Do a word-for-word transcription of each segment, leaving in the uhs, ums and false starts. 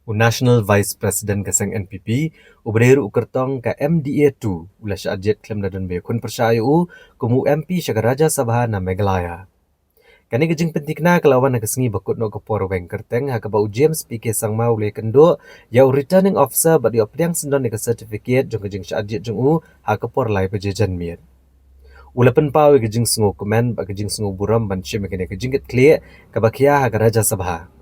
U National Vice President ka seng N P P, uba dei ruh u kyrtong ka M D A two, u la shah jied khlem da don ba ïakhun pyrshah ïa u kum u M P sha ka Rajya Sabha na Meghalaya. Kane ka jingpynthikna ka la wan ha ka sngi ba kut noh ka por weng kyrteng, ha kaba u James P K Sangma u la ïakynduh ïa u Returning Officer bad ïoh pdiang syndon ïa ka certificate jong ka jingshah jied jong u ha ka por lai baje janmiet. U la pynpaw ïa ka jingsngewkmen bad ka jingsngewburom ban shim ïa kane ka jingkitkhlieh kaba khia ha ka Rajya Sabha.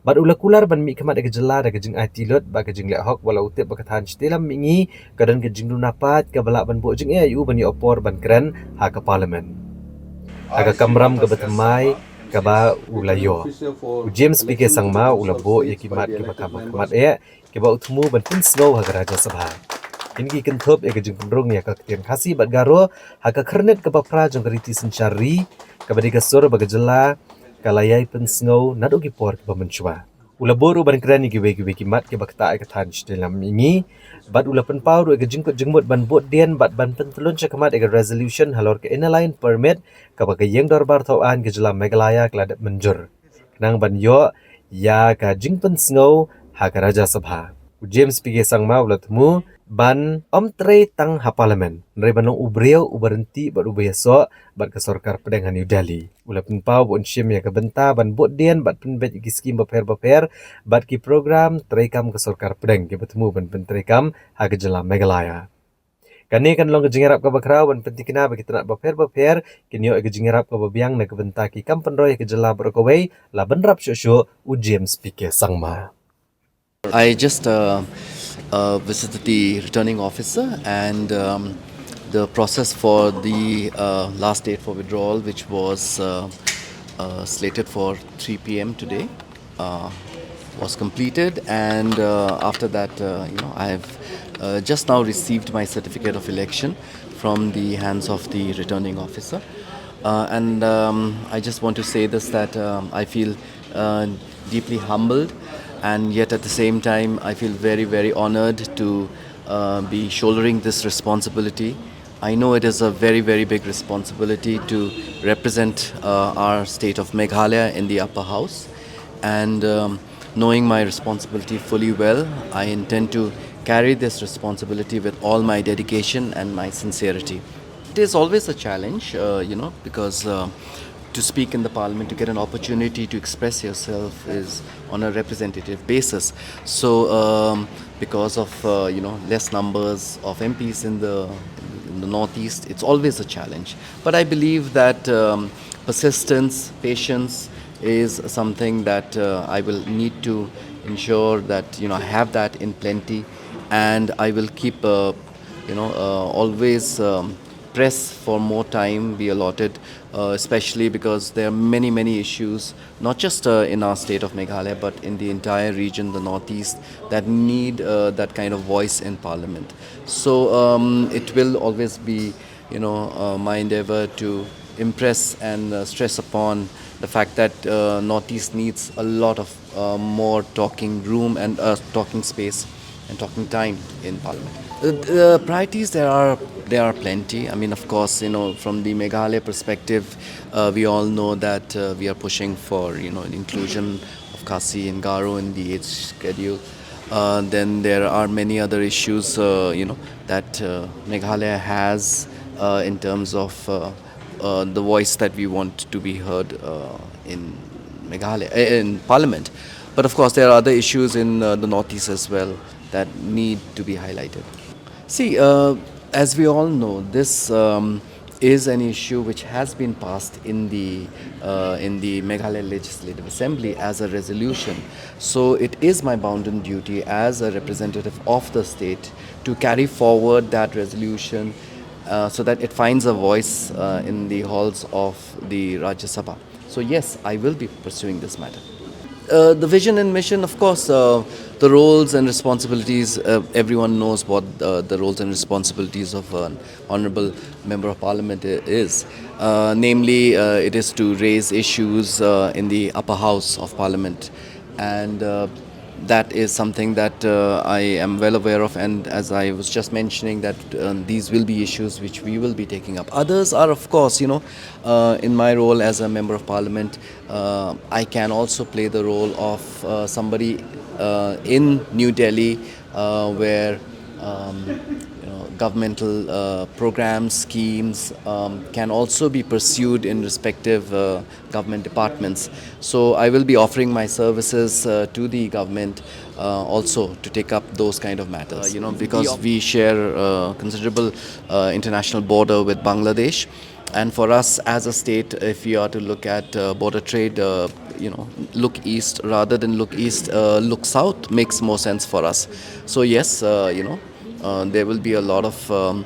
Bad u la kular ban mihkhmat ïa ka jylla da ka jingaiti lut bad ka jingleh hok, wat la u tip ba ka thaiñ Shatei Lam Mihngi ka don ka jingduna paid kaba lah ban buh jingeh ïa u ban ïoh por ban kren ha ka Parliament. Ha ka kamram kaba thymmai kaba u la ïoh, u James P K Sangma u la buh ïa ki mat kiba kham khmat eh kiba u thmu ban pynsngew ha ka Rajya Sabha. Kine ki kynthup ïa ka jingpynrung ïa ka ktien Khasi bad Garo ha ka khyrnit kaba phra jong ka riti synshar ri, kaba dei ka sur ba ka jylla ka la ïai pynsngew naduh ki por kiba mynshuwa. U la buh ruh ban kren ïa kiwei kiwei ki mat kiba ktah ïa ka thaiñ Shatei Lam Mihngi, bad u la pynpaw ruh ïa ka jingkut jingmut ban bud dien bad ban pyntlun shakhmat ïa ka resolution halor ka Inner Line Permit kaba ka Ïing Dorbar Thawaiñ ka jylla Meghalaya ka la dep mynjur, khnang ban ïoh ïa ka jingpynsngew ha ka Rajya Sabha. U James P K Sangma u la thmu ban ym trei tang ha Parliament, hynrei ban long u briew uba ryntih bad uba ïasoh bad ka sorkar pdeng ha New Delhi. U la pynpaw ba un shim ïa ka bynta ban bud dien bad pynbeit ïa ki skim bapher bapher bad ki program treikam ka sorkar pdeng kiba thmu ban pyntreikam ha ka jylla Meghalaya. Kane kan long ka jingïarap kaba khraw ban pynthikna ba ki tnat bapher bapher kin ïoh ïa ka jingïarap kaba biang na ka bynta ki kam pynroi ha ka jylla baroh kawei, la bynrap shuh shuh u James P K Sangma. I just uh, uh, visited the returning officer, and um, the process for the uh, last date for withdrawal, which was uh, uh, slated for three p m today, uh, was completed, and uh, after that, uh, you know, I've uh, just now received my certificate of election from the hands of the returning officer. Uh, and um, I just want to say this, that um, I feel uh, deeply humbled, and yet at the same time, I feel very, very honored to uh, be shouldering this responsibility. I know it is a very, very big responsibility to represent uh, our state of Meghalaya in the upper house, and um, knowing my responsibility fully well, I intend to carry this responsibility with all my dedication and my sincerity. It is always a challenge, uh, you know, because uh, to speak in the parliament, to get an opportunity to express yourself is on a representative basis. So, um, because of uh, you know, less numbers of M Ps in the in the Northeast, it's always a challenge. But I believe that um, persistence, patience is something that uh, I will need to ensure that, you know, I have that in plenty, and I will keep uh, you know, uh, always um, press for more time be allotted, uh, especially because there are many, many issues, not just uh, in our state of Meghalaya, but in the entire region, the Northeast, that need uh, that kind of voice in Parliament. So um, it will always be, you know, uh, my endeavor to impress and uh, stress upon the fact that uh, Northeast needs a lot of uh, more talking room and uh, talking space and talking time in Parliament. Uh, uh, priorities, there are there are plenty. I mean, of course, you know, from the Meghalaya perspective, uh, we all know that uh, we are pushing for, you know, an inclusion of Khasi and Garo in the eighth schedule. Uh, then there are many other issues, uh, you know, that uh, Meghalaya has uh, in terms of uh, uh, the voice that we want to be heard uh, in Meghalaya, eh, in Parliament. But of course, there are other issues in uh, the Northeast as well that need to be highlighted. See, uh, as we all know, this um, is an issue which has been passed in the uh, in the Meghalaya Legislative Assembly as a resolution. So it is my bounden duty as a representative of the state to carry forward that resolution uh, so that it finds a voice uh, in the halls of the Rajya Sabha. So yes, I will be pursuing this matter. Uh, the vision and mission, of course, uh, the roles and responsibilities, uh, everyone knows what uh, the roles and responsibilities of an honorable member of parliament i- is. Uh, namely, uh, it is to raise issues uh, in the upper house of parliament, and uh, that is something that uh, I am well aware of, and as I was just mentioning, that uh, these will be issues which we will be taking up. Others are, of course, you know, uh, in my role as a member of parliament, uh, I can also play the role of uh, somebody uh, in New Delhi, uh, where um, you know, governmental uh, programs, schemes um, can also be pursued in respective uh, government departments. So I will be offering my services uh, to the government uh, also to take up those kind of matters. Uh, you know, because we share uh, considerable uh, international border with Bangladesh, and for us as a state, if we are to look at uh, border trade, uh, you know, look east rather than look east, uh, look south makes more sense for us. So yes, uh, you know, uh, there will be a lot of um,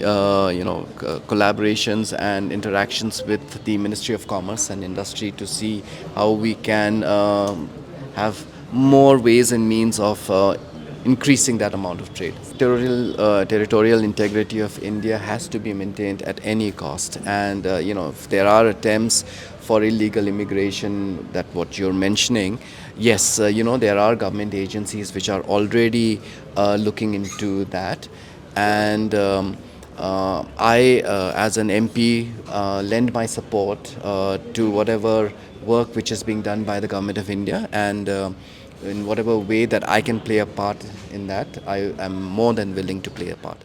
uh, you know, c- collaborations and interactions with the Ministry of Commerce and Industry to see how we can um, have more ways and means of uh, increasing that amount of trade. Territorial, uh, territorial integrity of India has to be maintained at any cost, and uh, you know, if there are attempts for illegal immigration, that what you're mentioning, yes, uh, you know, there are government agencies which are already uh, looking into that, and um, uh, I, uh, as an M P, uh, lend my support uh, to whatever work which is being done by the Government of India, and uh, in whatever way that I can play a part in that, I am more than willing to play a part.